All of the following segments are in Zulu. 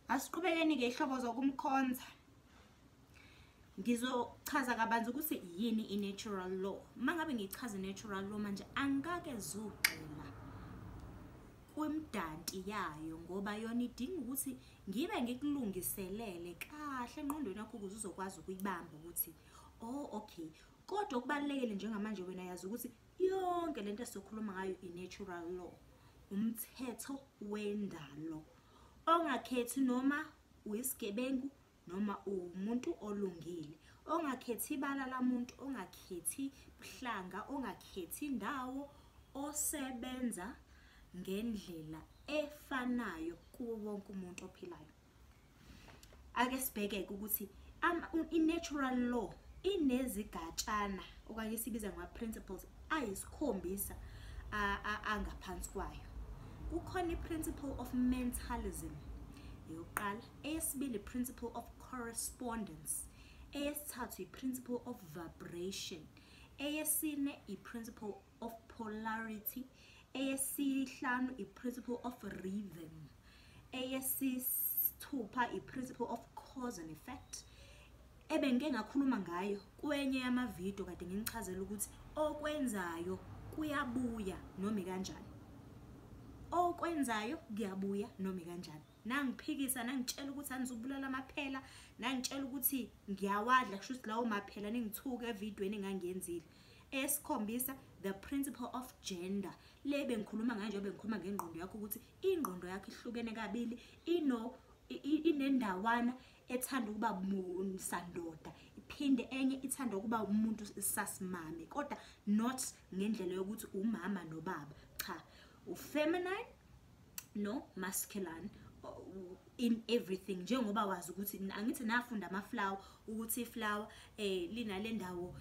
Asiqhubekeni-ke ihlobo zokumkhonza. Ngizochaza kabanzi ukuthi yini i-natural law. Uma ngabe ngichaza i-natural law manje angikake zugxila kwimdanti yayo, ngoba yona idinga ukuthi ngibe ngikulungiselele kahle engqondweni yakho ukuze uzokwazi ukuyibamba ukuthi oh okay. Kodwa okubalulekile njengamanje wena yazi ukuthi yonke lento esizokhuluma ngayo i-natural law, umthetho wendalo ongakhethi noma uyisigebengu noma umuntu olungile, ongakhethi ibala lamuntu, ongakhethi buhlanga, ongakhethi indawo, osebenza ngendlela efanayo kuwo wonke umuntu ophilayo. Ake sibheke ukuthi i-natural law inezigatshana okanye sibiza ngama-principles ayisikhombisa angaphansi kwayo. Kukhona i-principle of mentalism eyokuqala, eyesibili principle of correspondence, eyesithathu i-principle of vibration, eyesine i-principle of polarity, eyesihlanu i-principle of rhythm, eyesithupha i-principle of cause and effect, ebengike ngakhuluma ngayo kwenye yamavidiyo kade nginichazela ukuthi okwenzayo kuyabuya noma kanjani. Okwenzayo kuyabuya noma kanjani. Nangiphikisa, nangitshela ukuthi anizubulala amaphela, nangitshela ukuthi ngiyawadla, kusho ukuthi lawo maphela ningithuke evidweni engangiyenzile. Esikhombisa the principle of gender, le bengikhuluma ngayo nje, bengikhuluma ngengqondo yakho ukuthi ingqondo yakho ihlukene kabili, inendawana ethanda ukuba sandoda, iphinde enye ithanda ukuba umuntu sasimame, kodwa not ngendlela yokuthi umama nobaba, cha, ufeminine no masculine in everything. Njengoba wazi ukuthi angithi nafunda ama-flower ukuthi iflower linale ndawo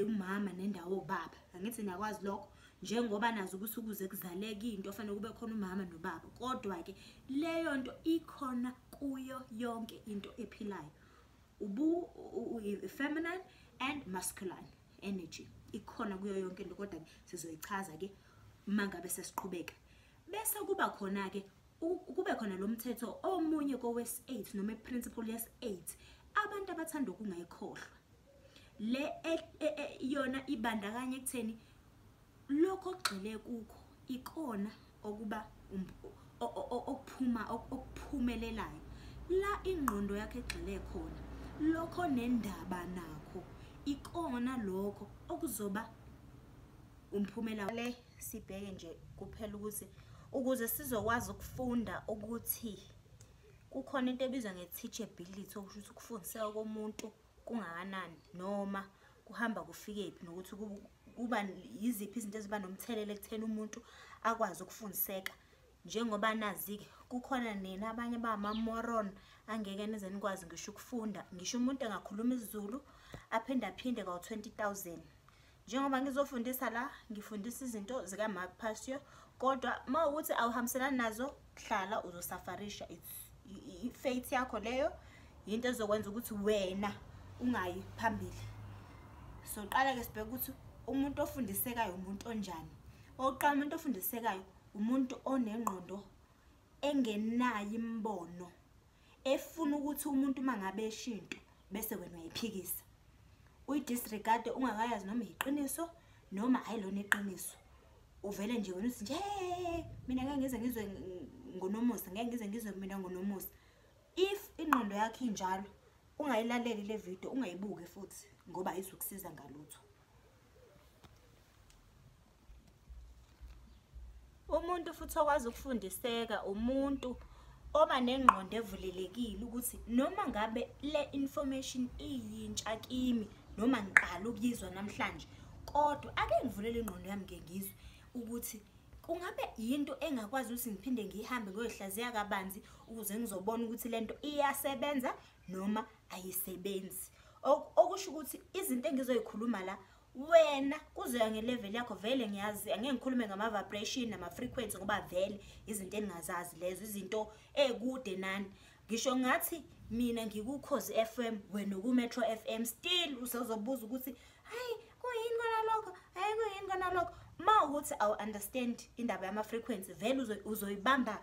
umama nendawo obaba, angithi niyakwazi lokho. Njengoba nazi ukuthi ukuze kuzaleke into fanele kube khona umama nobaba, kodwa-ke leyo nto ikhona kuyo yonke into ephilayo. Feminine and masculine energy ikhona kuyo yonke into, kodwa-ke sizoyichaza-ke uma ngabe sesiqhubeka. Bese kuba khona-ke kube khona lo mthetho omunye kowesi-8 noma i-principle yesi-8 abantu abathanda ukungayikhohlwa. Le yona ibandakanya ekutheni lokho ogxile kukho ikona okuba okuphuma okuphumelelayo. La ingqondo yakhe egxile khona, lokho nendaba nakho, ikona lokho okuzoba umphumela. Le sibheke nje kuphela ukuthi ukuze sizokwazi ukufunda ukuthi kukhona into ebizwa nge-teachability, okusho ukuthi ukufundiseka komuntu kungakanani noma kuhamba kufikephi, nokuthi kuba yiziphi izinto eziba nomthelela ekutheni umuntu akwazi ukufundiseka. Njengoba nazi-ke kukhona nina abanye abangama-moron angeke nize nikwazi ngisho ukufunda, ngisho umuntu engakhuluma isiZulu aphinde aphinde kawu-20,000. Njengoba ngizofundisa la, ngifundisa izinto zika-Mark Passio, kodwa uma ukuthi awuhambiselani nazo, hlala uzosafarisha. I-fate yakho leyo into ezokwenza ukuthi wena ungayi phambili. So qala-ke sibheke ukuthi umuntu ofundisekayo umuntu onjani. Okokuqala, umuntu ofundisekayo umuntu onengqondo engenayo imibono, efuna ukuthi umuntu uma ngabe esho into bese wena uyayiphikisa, uyidisregard ungakayazi noma iqiniso noma ayilona iqiniso. Uvele nje wena uthi nje mina ngeke ngize ngizwe ngoNomusa, ngeke ngize ngizwe mina ngoNomusa. If ingqondo yakho injalo, ungayilaleli le video, ungayibuki futhi ngoba ayizukusiza ngalutho. Umuntu futhi okwazi ukufundiseka umuntu oba nengqondo evulelekile ukuthi noma ngabe le information iyintsha kimi noma ngiqala ukuyizwa namhlanje, kodwa ake ngivulele ingqondo yami ngeke ngizwe ukuthi kungabe yinto engakwazi ukuthi ngiphinde ngihambe ngiyohlaziya kabanzi ukuze ngizobona ukuthi lento iyasebenza noma ayisebenzi. Okusho ukuthi izinto engizoyikhuluma la wena kuzoya ngelevel yakho. Vele ngiyazi angeke ngikhulume ngama-vibration nama-frequency ngoba vele izinto engingazazi lezo, izinto ekude nani. Ngisho ngathi mina ngikuKhozi FM wena uku-Metro FM, still usezobuza ukuthi hayi kuyini kona lokho, hayi kuyini kona lokho. Ma ukuthi awu-understand indaba yama-frequency vele uzoyibamba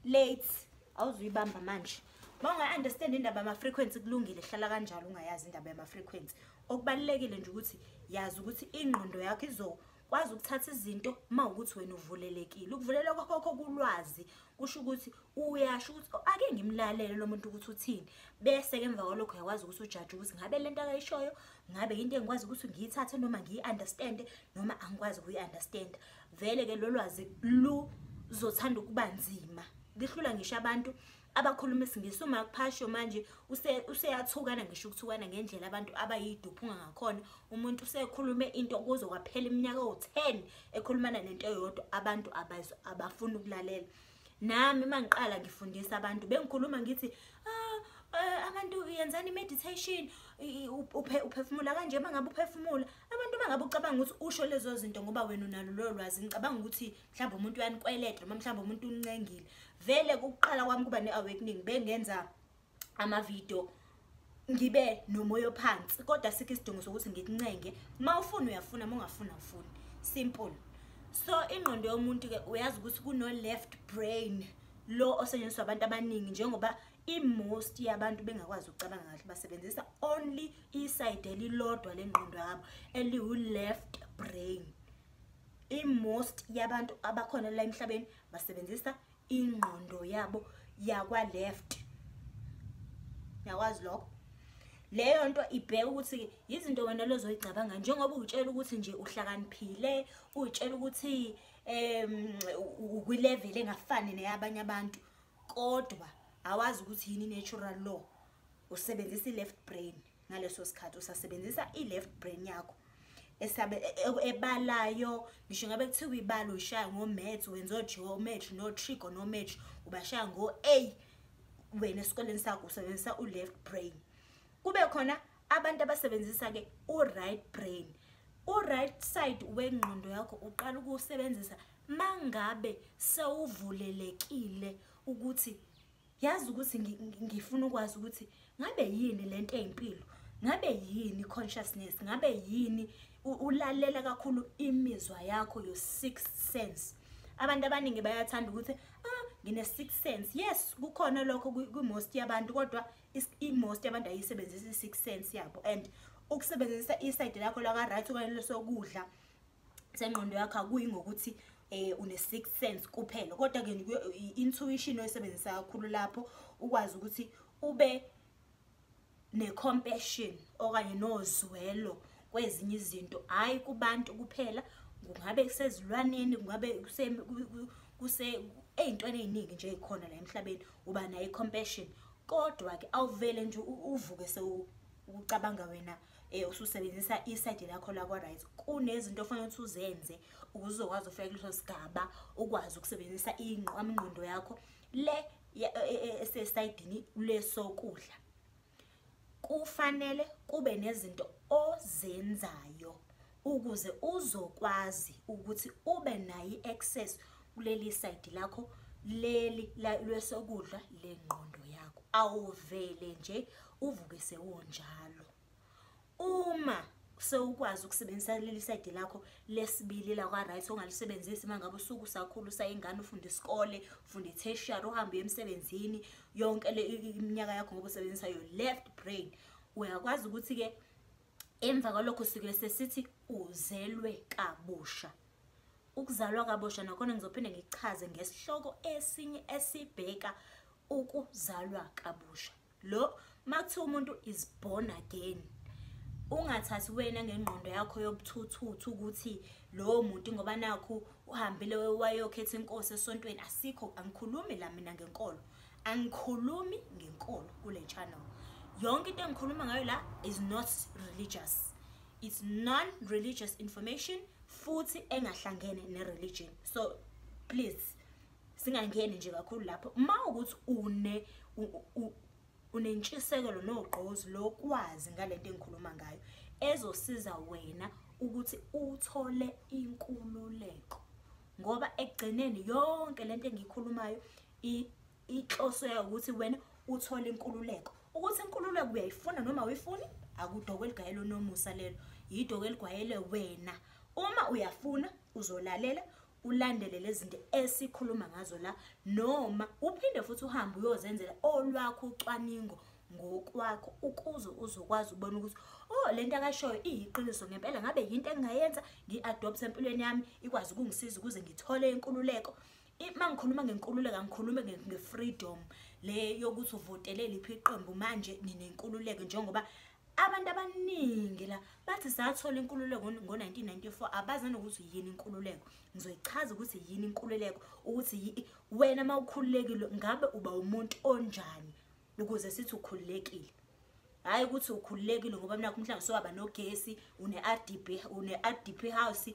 late, awuzuyibamba manje. Uma unga-understand indaba yama-frequency, kulungile, hlala kanjalo ungayazi indaba yama-frequency. Okubalulekile nje ukuthi yazi ukuthi ingqondo yakho izokwazi ukuthatha izinto uma ukuthi wena uvulelekile. Ukuvuleleka kwakho kulwazi kusho ukuthi uyasho ukuthi ake ngimlalele lo muntu ukuthi uthini, bese-ke emva kwalokho uyakwazi ukuthi ujaje ukuthi ngabe le nto akayishoyo ngabe into engikwazi ukuthi ngiyithathe noma ngiyi-understande noma angikwazi ukuyi-understanda. Vele-ke lo lwazi luzothanda ukuba nzima, lihlula ngisho abantu abakhuluma isiNgisi. UMark Phasho manje useyathukana ngisho ukuthukana ngendlela abantu abayiduphunga ngakhona. Umuntu usekhulume into kuze kwaphela iminyaka ewu-10 ekhulumana nento eyodwa, abantu abafuni ukulalela. Nami uma ngiqala ngifundisa abantu bengikhuluma ngithi abantu yenzani i-meditation, uphefumula kanje, uma ngabe uphefumula. Abantu uma ngabe ucabanga ukuthi usho lezo zinto ngoba wena unalo lolo lwazi, ngicabanga ukuthi mhlawumbe umuntu uyanikweleta noma mhlawumbe umuntu uncengile. Vele ukuqala kwami kuba ne-awakening bengenza amavidiyo ngibe nomoya ophansi, kodwa sikho isidingo sokuthi ngikuncenge. Uma ufuna uyafuna, uma ungafuni awufuni, simple. So ingqondo yomuntu-ke uyazi ukuthi kuno-left brain lo osetshenziswa abantu abaningi, njengoba i-most yabantu bengakwazi ukucabanga kahle, basebenzisa only isayidi elilodwa lengqondo yabo eliwu-left brain. I-most yabantu abakhona la emhlabeni basebenzisa ingqondo yabo yakwa-left. Uyakwazi lokho? Leyo nto ibheka ukuthi izinto wena lozoyicabanga, njengoba uyitshela ukuthi nje uhlakaniphile, uyitshela ukuthi ukwi-level engafani neyabanye abantu, kodwa awazi ukuthi yini natural law. Usebenzisa i-left brain ngaleso sikhathi, usasebenzisa i-left brain yakho ebalayo. Ngisho ngabe kuthiwa ibalo uyishaya ngo-maths, wenza o-geometry no-trigonometry, ubashaya ngo-A wena esikoleni sakho, usebenzisa u-left brain. Kube khona abantu abasebenzisa-ke u-right brain. U-right side wengqondo yakho uqala ukuwusebenzisa mangabe sewuvulelekile ukuthi yazi ukuthi ngifuna ukwazi ukuthi ngabe yini lento eyimpilo, ngabe yini consciousness, ngabe yini. Ulalela kakhulu imizwa yakho, your sixth sense. Abantu abaningi bayathanda ukuthi ngine sixth sense. Yes, kukhona lokho ku-most yabantu, kodwa i-most yabantu ayisebenzisi i-sixth sense yabo. And ukusebenzisa isayidi lakho laka-right okanye lesokudla sengqondo yakho akuyi ngokuthi une sixth sense kuphela, kodwa-ke i-intuition oyisebenzisa kakhulu lapho ukwazi ukuthi ube ne-compassion okanye nozwelo kwezinye izinto, hhayi kubantu kuphela, kungabe kusezilwaneni, kungabe kuse ey'ntweni ey'ningi nje ey'khona la emhlabeni, uba nayo i-compassion. Kodwa-ke awuvele nje uvuke sewucabanga wena ususebenzisa isayidi lakho lakwa-right. Kunezinto ofanele ukuthi uzenze ukuze uzokwazi ufika kuleso sigaba, ukwazi ukusebenzisa ingqondo yakho le esesayidini lesokudla. Kufanele kube nezinto ozenzayo ukuze uzokwazi ukuthi ube nayo i-access kuleli sayidi lakho leli lwesokudla lengqondo yakho. Awuvele nje uvuke sewunjalo. Uma sewukwazi ukusebenzisa leli sayidi lakho lesibili lakwa-right ongalisebenzisi uma ngabe usuke usakhula usayingane, ufunda isikole, ufunda i-tertiary, uhambe uye emsebenzini yonke le iminyaka yakho ngoba usebenzisa your left brain, uyakwazi ukuthi-ke emva kwalokho suke sesithi uzelwe kabusha. Ukuzalwa kabusha nakhona ngizophinde ngichaze ngesihloko esinye esibheka ukuzalwa kabusha. Lo makuthiwa umuntu is born again, ungathathi wena ngengqondo yakho yobuthuthu ukuthi lowo muntu ngoba nakhu uhambile wayokhetha inkosi esontweni. Asikho, angikhulumi la mina ngenkolo, angikhulumi ngenkolo kule channel. Yonke into engikhuluma ngayo la is not religious, it's non-religious information futhi engahlangene ne-religion. So please singangeni nje kakhulu lapho. Uma ukuthi unentshisekelo nogqozi lokwazi ngalento engikhuluma ngayo ezosiza wena ukuthi uthole inkululeko, ngoba ekugcineni yonke lento engiyikhulumayo inhloso yayo ukuthi wena uthole inkululeko. Ukuthi inkululeko uyayifuna noma awuyifuni, akudoko eligayelwe nomusa lelo, yidoko eligwayele wena. Uma uyafuna uzolalela, ulandele lezi zinto esikhuluma ngazo la, noma uphinde futhi uhambe uyozenzela olwakho ucwaningo ngokwakho ukuze uzokwazi ukubona ukuthi oh, lento akashoyo iyiqiniso ngempela, ngabe yinto engingayenza ngi-adopt empilweni yami ikwazi ukungisiza ukuze ngithole inkululeko. Uma ngikhuluma ngenkululeko angikhulume nge-freedom le yokuthi uvotele liphi iqembu manje ninenkululeko, njengoba abantu abaningi la bathi sathola inkululeko ngo-1994 abazi nanokuthi yini inkululeko. Ngizoyichaza ukuthi yini inkululeko, ukuthi wena uma ukhululekile ngabe uba umuntu onjani ukuze sithi ukhululekile. Hhayi ukuthi ukhululekile ngoba mina mhlawumbe sowaba nogesi, une-RDP, une-RDP house,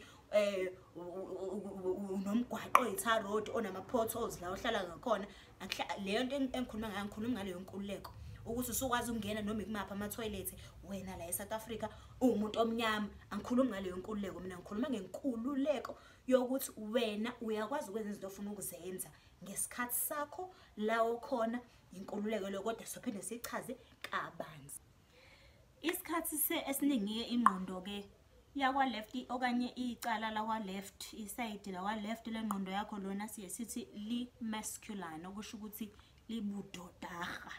unomgwaqo oyi-tar road onama-potholes la ohlala ngakhona. Leyo nto engikhuluma ngayo, ngikhuluma ngaleyo nkululeko ukuthi usukwazi ukungena noma ikumaphi ama-toilet wena la e-South Africa uwumuntu omnyama. Angikhulumi ngaleyo nkululeko mina, ngikhuluma ngenkululeko yokuthi wena uyakwazi ukwenza izinto ofuna ukuzenza ngesikhathi sakho la okhona. Inkululeko leyo, kodwa sophinde sichaze kabanzi. Isikhathi esiningi-ke ingqondo-ke yakwa-left okanye icala lakwa-left, isayidi lakwa-left lengqondo yakho lona siye sithi li-masculine, okusho ukuthi libudodarha.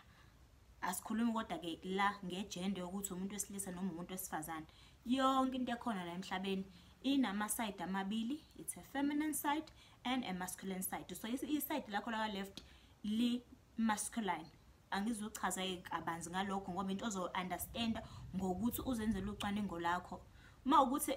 Asikhulumi kodwa-ke la ngejenda yokuthi umuntu wesilisa noma umuntu wesifazane. Yonke into ekhona la emhlabeni inamasayidi amabili, it's a feminine side and a masculine side. So isayidi lakho laka-left li-masculine. Angizuchaza-ke kabanzi ngalokho ngoba into ozo-understand-a ngokuthi uzenzele ucwaningo lakho. Uma ukuthi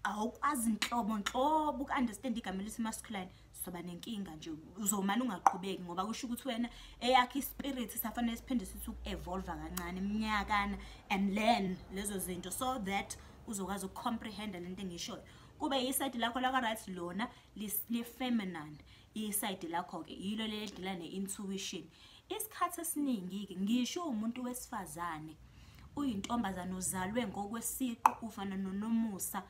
awukwazi nhlobo nhlobo uku-understand igama elithi masculine, soba nenkinga nje, uzomane ungaqhubeki ngoba kusho ukuthi wena eyakho i-spirit safanele siphinde sithi uku-evolve kancane iminyakana and learn lezo zinto so that uzokwazi uku-comprehend-a lento engishoyo. Kube isayidi lakho laka-right lona li-feminine, isayidi lakho-ke yilo leli elidila ne-intuition. Isikhathi esiningi-ke ngisho umuntu wesifazane uyintombazane uzalwe ngokwesiqu ufana noNomusa,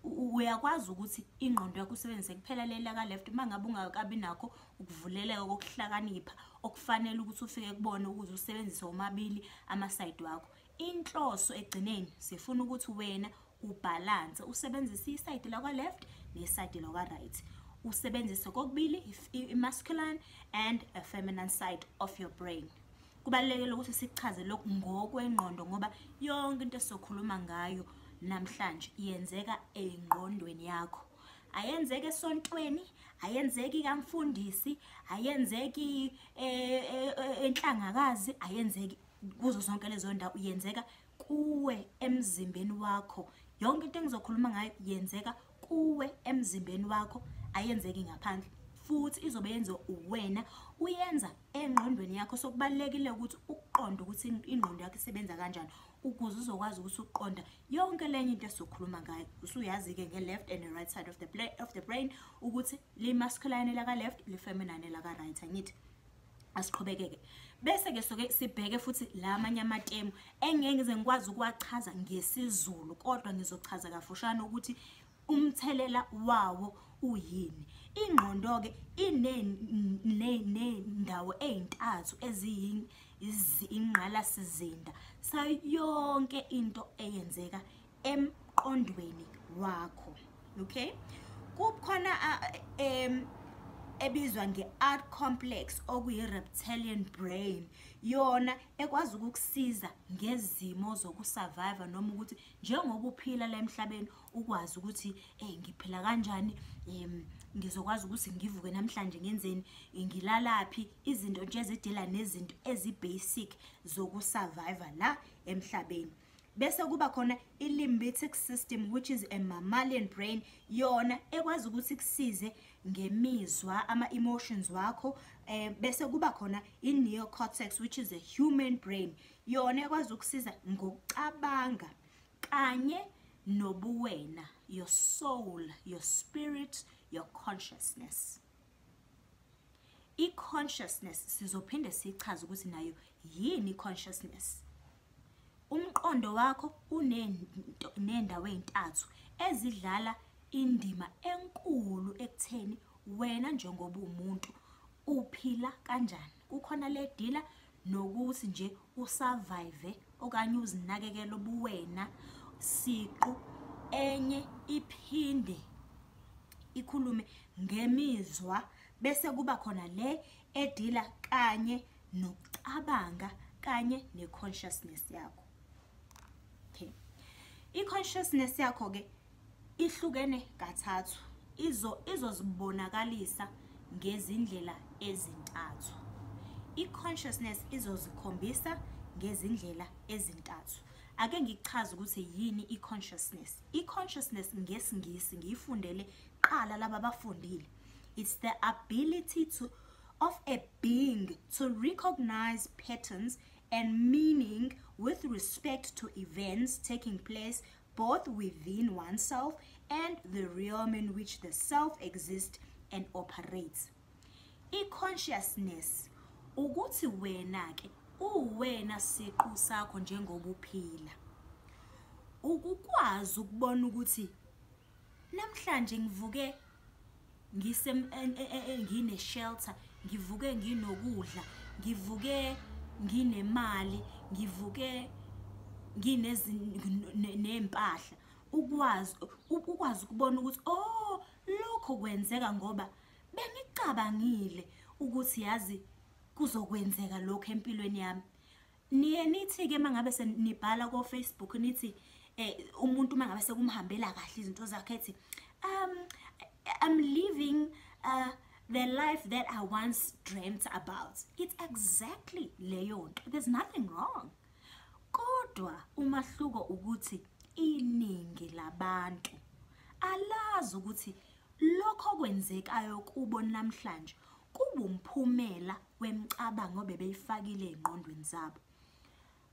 uyakwazi ukuthi ingqondo yakho usebenzise kuphela leli laka-left uma ngabe ungakabi nakho ukuvuleleka kokuhlakanipha okufanele ukuthi ufike kubona ukuze usebenzise omabili amasayidi wakho. Inhloso ekugcineni sifuna ukuthi wena ubhalanse, usebenzise isayidi lakwa-left nesayidi lakwa-right, usebenzise kokubili i-masculine and a feminine side of your brain. Kubalulekile ukuthi sichaze lokhu ngokwengqondo ngoba yonke into esizokhuluma ngayo namhlanje yenzeka engqondweni yakho. Ayenzeki esontweni, ayenzeki kamfundisi, ayenzeki enhlangakazi, ayenzeki kuzo zonke lezo ndawo, yenzeka kuwe emzimbeni wakho. Yonke into engizokhuluma ngayo yenzeka kuwe emzimbeni wakho, ayenzeki ngaphandle, futhi izobe yenziwa uwena, uyenza engqondweni yakho. So kubalulekile ukuthi ukuqonde ukuthi ingqondo yakho isebenza kanjani ukuze uzokwazi ukuthi uqonda yonke lenye into esizokhuluma ngayo. Usuyazi-ke nge-left and the right side of the brain ukuthi li-masculine laka-left, li-feminine laka-right, angithi? Asiqhubekeke. Bese-ke soke sibheke futhi la amanye amatemu engeke ngize ngikwazi ukuwachaza ngesiZulu, kodwa ngizochaza kafushane ukuthi umthelela wawo uyini. Ingqondo-ke inendawo ey'ntathu eziyingqalasizinda sayo yonke into eyenzeka emqondweni wakho. Okay, kukhona ebizwa nge-art complex okuyi-reptilian brain, yona ekwazi ukukusiza ngezimo zokusurvive noma ukuthi njengoba uphila la emhlabeni ukwazi ukuthi ngiphila kanjani, ngizokwazi ukuthi ngivuke namhlanje ngenzeni, ngilalaphi, izinto nje ezidila nezinto ezi-basic zokusurvive la emhlabeni. Bese kuba khona i-limbic system, which is a mammalian brain, yona ekwazi ukuthi kusize ngemizwa, ama-emotions wakho. Bese kuba khona i-neocortex, which is a human brain, yona ekwazi ukusiza ngokucabanga kanye nobuwena, your soul, your spirit, your consciousness. I-consciousness sizophinde sichaze ukuthi nayo yini i-consciousness. Umqondo wakho unendawo ey'ntathu ezidlala indima enkulu ekutheni wena njengoba umuntu uphila kanjani. Kukhona le dila nokuthi nje usurvive okanye uzinakekele ubuwena siqu, enye iphinde ikhulume ngemizwa, bese kuba khona le edila kanye nokucabanga kanye ne-consciousness yakho. Okay. I-consciousness yakho ke ihlukene kathathu, izozibonakalisa ngezindlela ezintathu. I-consciousness izozikhombisa ngezindlela ezintathu. Ake ngikuchaze ukuthi yini i-consciousness. I-consciousness ngesiNgisi ngiyifundele qala laba abafundile. It's the ability of a being to recognize patterns and meaning with respect to events taking place both within oneself and the realm in which the self exists and operates. I-consciousness ukuthi wena ke uwena siqu sakho njengoba uphila, ukukwazi ukubona ukuthi namhlanje ngivuke ngine shelter, ngivuke nginokudla, ngivuke nginemali, ngivuke nginempahla. Ukwazi ukubona ukuthi oh lokho kwenzeka ngoba bengicabangile ukuthi yazi kuzokwenzeka lokho empilweni yami. Niye nithi ke mangabe senibhala ko Facebook nithi umuntu mangabe sekumhambela kahle izinto zakhe ethi I'm living the life that I once dreamt about. It's exactly leyo nto. There's nothing wrong. Kodwa umahluko ukuthi iningi labantu alazi ukuthi lokho kwenzekayo kubo namhlanje kuwumphumela wemcabango bebeyifakile engqondweni zabo.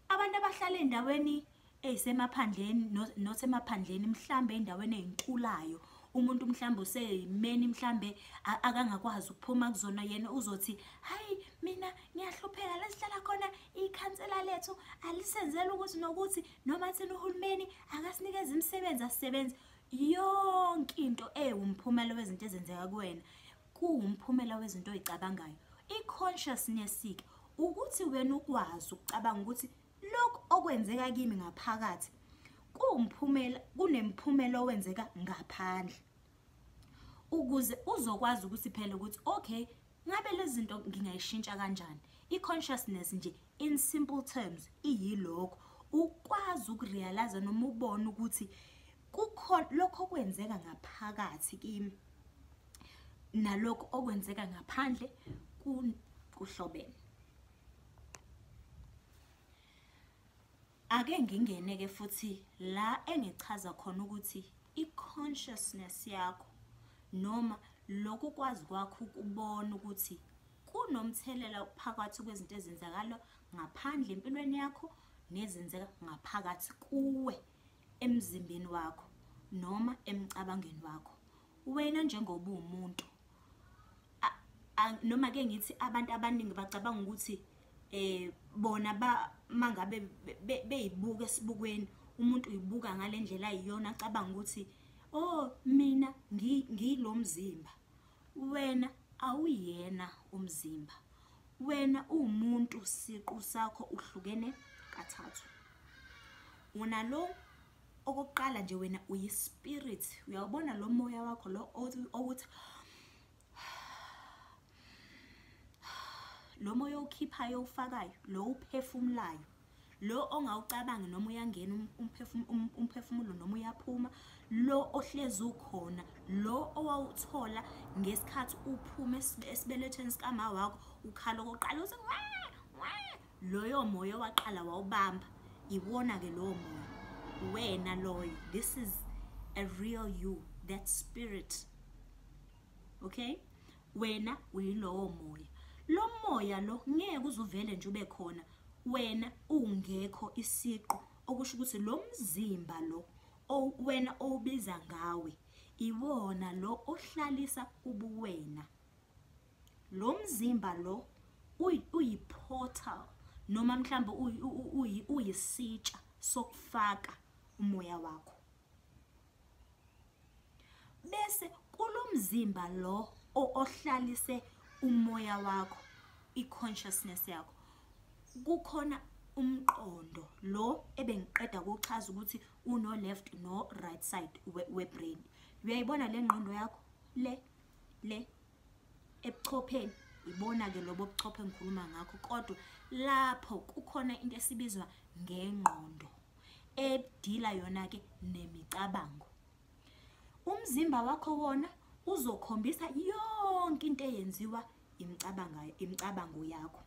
Abantu abahlala endaweni ezisemaphandleni nosemaphandleni, mhlambe endaweni ezintulayo, umuntu mhlambe useyimeni mhlambe akangakwazi ukuphuma kuzona, yena uzothi hayi mina ngiyahlupheka la sihlala khona, ikhansela lethu alisenzela ukuthi nokuthi, noma thina uhulumeni akasinikeze imisebenzi asisebenzi. Yonke into ewumphumela wezinto ezenzeka kuwena kuwumphumela wezinto oyicabangayo. I-consciousness-ke ukuthi wena ukwazi ukucabanga ukuthi lokhu okwenzeka kimi ngaphakathi kuwumphumela, kunemphumela owenzeka ngaphandle, ukuze uzokwazi ukuthi phela ukuthi okay ngabe lezi zinto ngingayishintsha kanjani. I-consciousness nje in simple terms iyilokho, ukwazi ukurealize noma ubone ukuthi kukhona lokho okwenzeka ngaphakathi kimi nalokho okwenzeka ngaphandle kuhlobene. Ake ngingene ke futhi la engichaza khona ukuthi i-consciousness yakho noma lokhu kwazi kwakho ukubona ukuthi kunomthelela phakathi kwezinto ezenzakala ngaphandle empilweni yakho nezenzeka ngaphakathi kuwe emzimbeni wakho noma emcabangweni wakho. Wena njengoba uwumuntu, noma ke ngithi abantu abaningi bacabanga ukuthi bona mangabe beyibuka esibukweni, umuntu uyibuka ngalendlela ayiyona, acabanga ukuthi oh mina ngilomzimba. Wena awuyena umzimba, wena uwumuntu, siqu sakho uhlukene kathathu. Unalo okokuqala nje, wena uyi-spirit. Uyawubona lo moya wakho lo okuthi lo moya okhiphayo ufakayo, lo uphefumulayo, lo ongawucabangi noma uyangena umphefumulo noma uyaphuma, lo ohlezi ukhona, lo owawuthola ngesikhathi uphuma esibelethweni sikama wakho ukhala okokuqala uthi loyo moya waqala wawubamba, iwona ke lowo moya wena loyo. This is a real you, that spirit. Okay, wena uyilowo moya. Lo moya lo ngeke uzuvele nje ube khona wena ungekho isiqu, okusho ukuthi lo mzimba lo wena obiza ngawe iwona lo ohlalisa ubuwena. Lo mzimba lo uyi-portal noma mhlawumbe uyisitsha sokufaka umoya wakho. Bese kulomzimba lo ohlalise umoya wakho, i-consciousness yakho, kukhona umqondo lo ebengiqeda ukuchaza ukuthi uno left no right side we brain. Uyayibona le ngqondo yakho? le le ebuchopheni. Ibona ke lobo buchopho engikhuluma ngakho, kodwa lapho kukhona into esibizwa ngengqondo edila yona ke nemicabango. Umzimba wakho wona uzokhombisa yonke into eyenziwa imicabango yakho.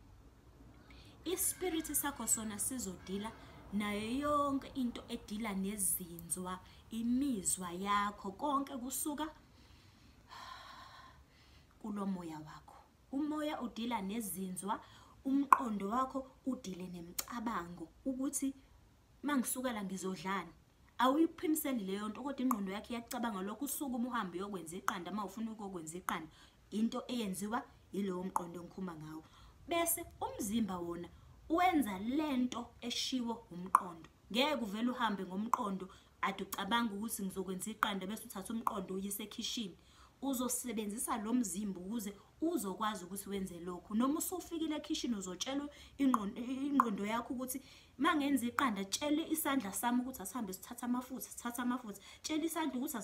Ispirit sakho sona sizodila nayo yonke into edila nezinzwa, imizwa yakho, konke kusuka kulomoya wakho. Umoya udila nezinzwa, umqondo wakho udile nemicabango ukuthi mangisuka la ngizodlana. Awuyiphimiseli leyo nto, kodwa ingqondo yakhe iyacabanga lokho. Usuku uhambe uyokwenza iqanda, uma ufuna ukwenza iqanda, into eyenziwa yilowo mqondo engikhuluma ngawo. Bese umzimba wona wenza lento eshiwo umqondo. Ngeke uvele uhambe ngomqondo ade ucabanga ukuthi ngizokwenza iqanda bese uthatha umqondo uyise ekhishini. Uzosebenzisa lo mzimba ukuze uzokwazi ukuthi wenze lokho. Noma usufikile ekhishini uzotshela ingqondo yakho ukuthi mangenza iqanda, tshele isandla sami ukuthi asihambe sithathe amafutha, sithathe amafutha. Tshela isandla ukuthi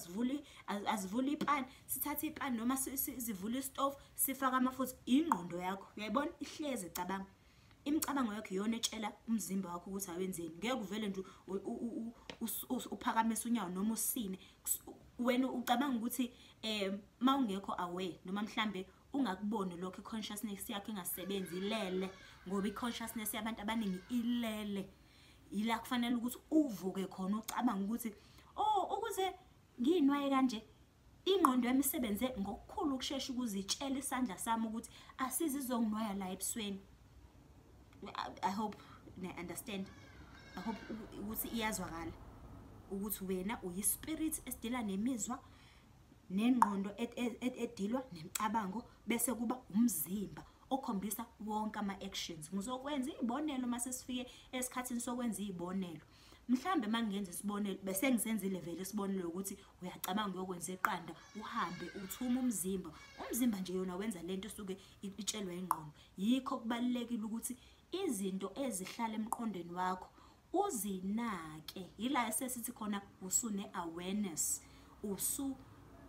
asivule ipani, sithathe ipani, noma sivule isitofu sifake amafutha. Ingqondo yakho uyayibona ihlezi icabanga. Imicabango yakho iyona etshela umzimba wakho ukuthi awenzeni. Ngeke uvele nje uphakamise unyawo noma usine. Wena ucabanga ukuthi mawungekho aware, noma mhlambe ungakuboni lokho, i-consciousness yakho ingasebenzi, ilele, ngoba i-consciousness yabantu abaningi ilele. Ila kufanele ukuthi uvuke khona ucabanga ukuthi oh, ukuze ngiyinwaye kanje, ingqondo yami isebenze ngokukhulu ukushesha ukuze itshele isandla sami ukuthi asizizonginwaya la ebusweni. I hope you understand. I hope ukuthi iyazwakala ukuthi wena uyispirit esidila nemizwa nengqondo edilwa nemicabango, bese kuba umzimba okhombisa wonke ama-actions. Ngizokwenza iy'bonelo mase sifike esikhathini sokwenza iy'bonelo. Mhlambe mangingenza isibonelo, bese ngisenzile vele isibonelo ukuthi uyacabanga uyokwenza iqanda, uhambe uthuma umzimba. Umzimba nje yona wenza lento esuke itshelwa ingqondo. Yikho kubalulekile ukuthi izinto ezihlala emqondweni wakho uzinake. Yila esesithi khona usune awareness, usu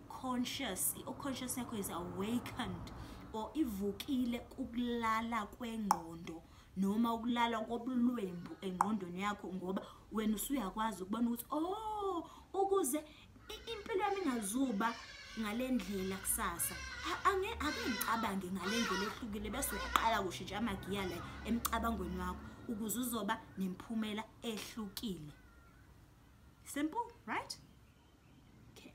conscious, i-conscious yakho is awakened or ivukile ukulala kwengqondo noma ukulala kobulwembu engqondweni yakho, ngoba wena usuyakwazi ukubona ukuthi oh, ukuze impilo yami ingazuba ngalendlela kusasa, ake ngicabange ngalendlela ehlukile, bese uqala kushintsha amagiya la emcabangweni wakho ukuze uzoba nemphumela ehlukile. Simple, right? Okay.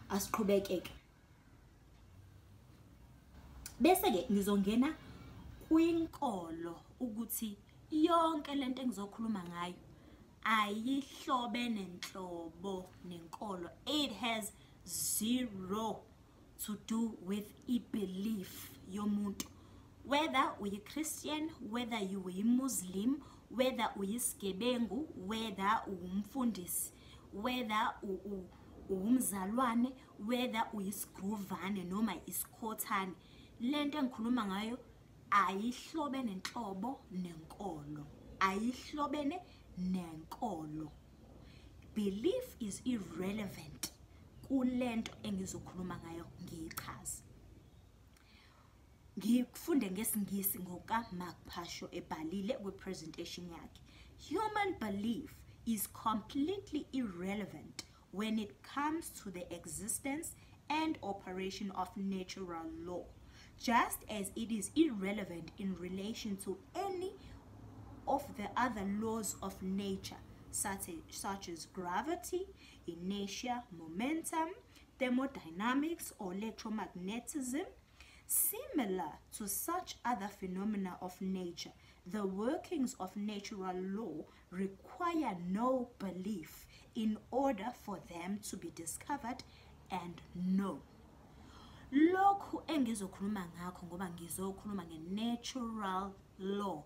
Asiqhubekeke. Bese ke ngizongena kwinkolo ukuthi yonke lento engizokhuluma ngayo ayihlobene nenhlobo nenkolo. It has zero to do with i-belief yomuntu. Whether uyi-Christian, whether you uyi-Muslim, whether uyisigebengu, whether uwumfundisi, whether uwumzalwane, whether uyisigruvane noma isikhothane, lento engikhuluma ngayo ayihlobene nenhlobo nenkolo. Ayihlobene nenkolo. Belief is irrelevant kulento engizokhuluma ngayo ngiyichaze. Ngifunde ngesiNgisi ngoka Mark Pasho ebhalile kwi-presentation yakhe. Human belief is completely irrelevant when it comes to the existence and operation of natural law, just as it is irrelevant in relation to any of the other laws of nature, such as gravity, inertia, momentum, thermodynamics, or electromagnetism. Similar to such other phenomena of nature, the workings of natural law require no belief in order for them to be discovered and known. Lokhu engizokhuluma ngakho, ngoba ngizokhuluma nge-natural law,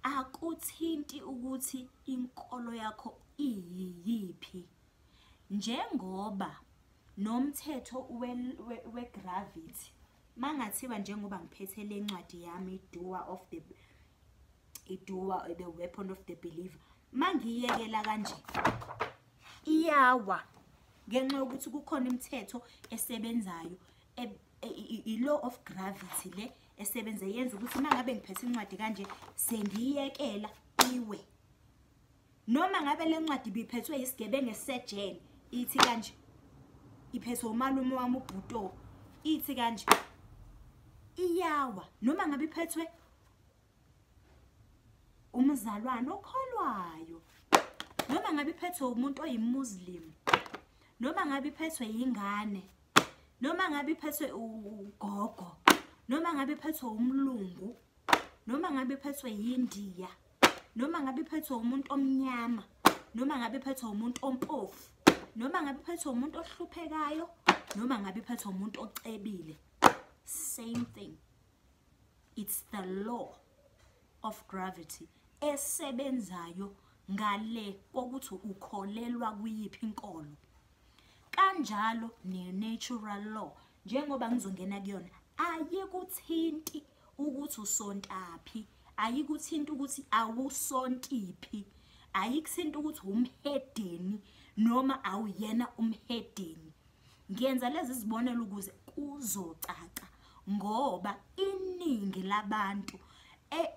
akuthinti ukuthi inkolo yakho iyiphi. Njengoba nomthetho we-gravity, mangathiwa njengoba ngiphethe le ncwadi yami iDoer the Weapon of the Believer, mangiyekela kanje iyawa. Ngenxa yokuthi kukhona imithetho esebenzayo, i-law of gravity le esebenza yenza ukuthi uma ngabe ngiphethe incwadi kanje sengiyekela iwe. Noma ngabe le ncwadi ibiphethwe isigebengu esejele, ithi kanje, iphethwe umalume wami uBhuto, ithi kanje, iyawa. Noma ngabe iphethwe umzalwane okholwayo, noma ngabe iphethwe umuntu oyiMuslim, noma ngabe iphethwe ingane, noma ngabe iphethwe ugogo, noma ngabe iphethwe umlungu, noma ngabe iphethwe yindiya, noma ngabe iphethwe umuntu omnyama, noma ngabe iphethwe umuntu ompofu, noma ngabe iphethwe umuntu ohluphekayo, noma ngabe iphethwe umuntu ocebile, same thing. It's the law of gravity esebenzayo ngale kokuthi ukholelwa kuyiphi inkolo. Kanjalo ne-natural law, njengoba ngizongena kuyona, ayikuthinti ukuthi usontaphi, ayikuthinti ukuthi awusontiphi, ayikuthinti ukuthi umhedeni noma awuyena umhedeni. Ngiyenza lezi zibonelo ukuze kuzocaca, ngoba iningi labantu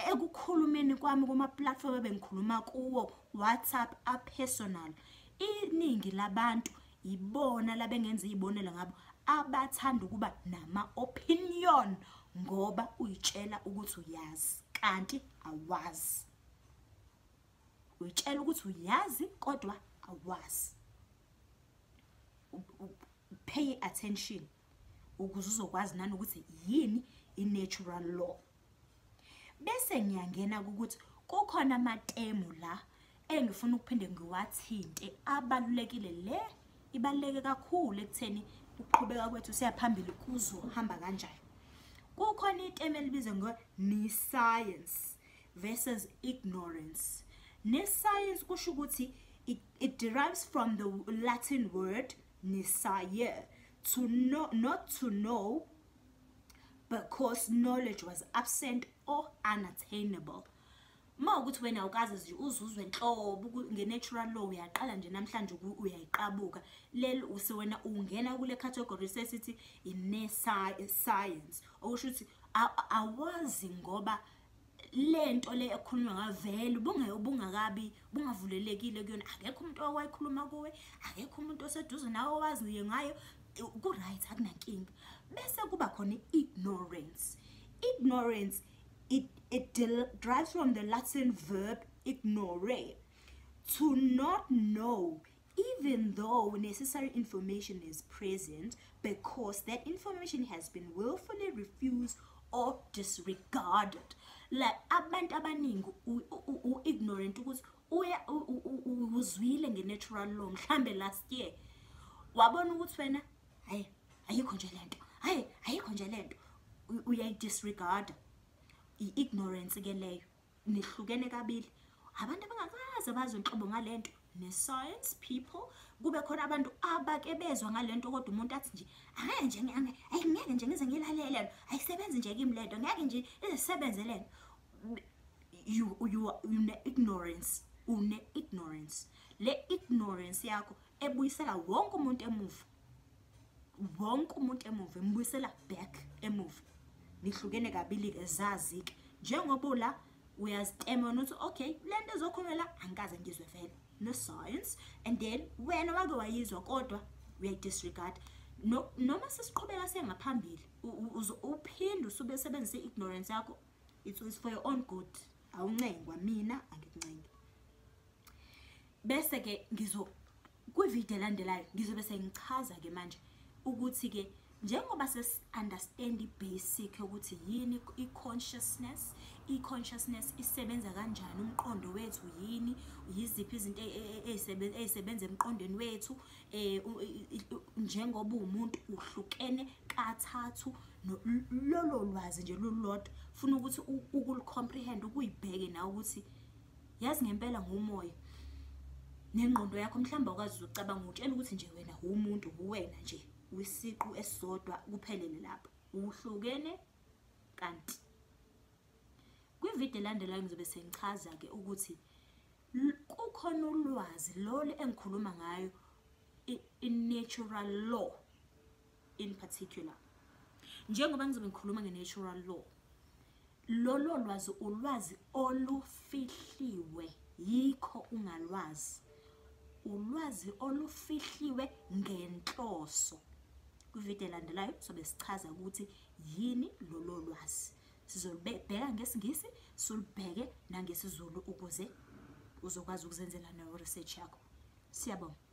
ekukhulumeni kwami kuma-platform ebengikhuluma kuwo, WhatsApp a-personal, iningi labantu ibona labengenza izibonelo ngabo abathanda ukuba nama-opinion ngoba uyitshela ukuthi uyazi kanti awazi. Uyitshela ukuthi uyazi kodwa awazi. Pay attention ukuze uzokwazi nanokuthi yini i-natural law. Bese ngiyangena ukuthi kukhona amatemu la engifuna ukuphinde ngiwathinte abalulekile. Le ibaluleke kakhulu ekutheni ukuqhubeka kwethu siyaphambili kuzohamba kanjani. Kukhona itemu elibizwa ngo-nescience versus ignorance. Nescience kusho ukuthi it derives from the Latin word nescire, to know, not to know, because knowledge was absent or unattainable. Uma ukuthi wena awukaze nje uzuzwe nhlobo nge-natural law, uyaqala nje namhlanje uyayiqabuka lelo, wena ungena kule category sesithi i-nescience, okusho ukuthi awazi ngoba lento le ekhulunywa ngayo vele ubungakabi, bungavulelekile kuyona, akekho umuntu owayikhuluma kuwe, akekho umuntu oseduze nawe owaziyo ngayo, ku-right, akunankinga. Bese kuba khona i-ignorance. Ignorance, it derives from the Latin verb ignorare, to not know, even though necessary information is present, because that information has been willfully refused or disregarded. Like abantu abaningi u-ignorant ukuthi uzwile nge-natural law mhlambe last year, wabona ukuthi wena hayi ayikho nje lento, hayi ayikho nje lento, uyayidisregard. I-ignorance ke leyo. Nihlukene kabili, abantu abangakaze bazwe inhlobo ngalento ne-science people, kube khona abantu abake bezwa ngalento kodwa umuntu athi nje angeke nje ngeke nje ngize ngilalele, ayisebenzi nje kimi lento, ngeke nje izisebenze lento. You une-ignorance, une-ignorance. Le ignorance yakho ebuyisela wonke umuntu emuva, wonke umuntu emuva, embuyisela back emuva. Nihlukene kabili-ke, zazi-ke njengoba la uyazitema wena uthi okay lento ezokhulunywa la angikaze ngizwe vele, no science, and then wena wake wayizwa kodwa uyayidisregard. Noma sesiqhubeka sengaphambili uphinde usube usebenzise i-ignorance yakho, it's for your own good, awuncengwa, mina angikuncengi. Bese ke ngizo kwividiyo elandelayo ngizobe sengichaza ke manje ukuthi ke njengoba sesi-understand i-basic ukuthi yini i-consciousness, i-consciousness isebenza kanjani, umqondo wethu yini, yiziphi izinto ey'sebenza emqondweni wethu, njengoba uwumuntu uhlukene kathathu, lolo lwazi nje lulodwa funa ukuthi ukuli-comprehend, ukuyibheke nawe ukuthi yazi ngempela ngumoya nengqondo yakho, mhlawumbe awukwazi ukucabanga, utshela ukuthi nje wena uwumuntu, uwena nje wisiqu esisodwa kuphelele lapho, uhlukene. Kanti kwividiyo elandelayo ngizobe sengichaza-ke ukuthi kukhona ulwazi lolu engikhuluma ngayo i-natural law in particular. Njengoba ngizobe ngikhuluma nge-natural law, lolo lwazi ulwazi olufihliwe, yikho ungalwazi. Ulwazi olufihliwe ngenhloso. Kwividiyo elandelayo sobe sichaza ukuthi yini lolo lwazi. Sizolubheka ngesiNgisi, silubheke nangesiZulu ukuze uzokwazi ukuzenzela nayo research yakho. Siyabonga.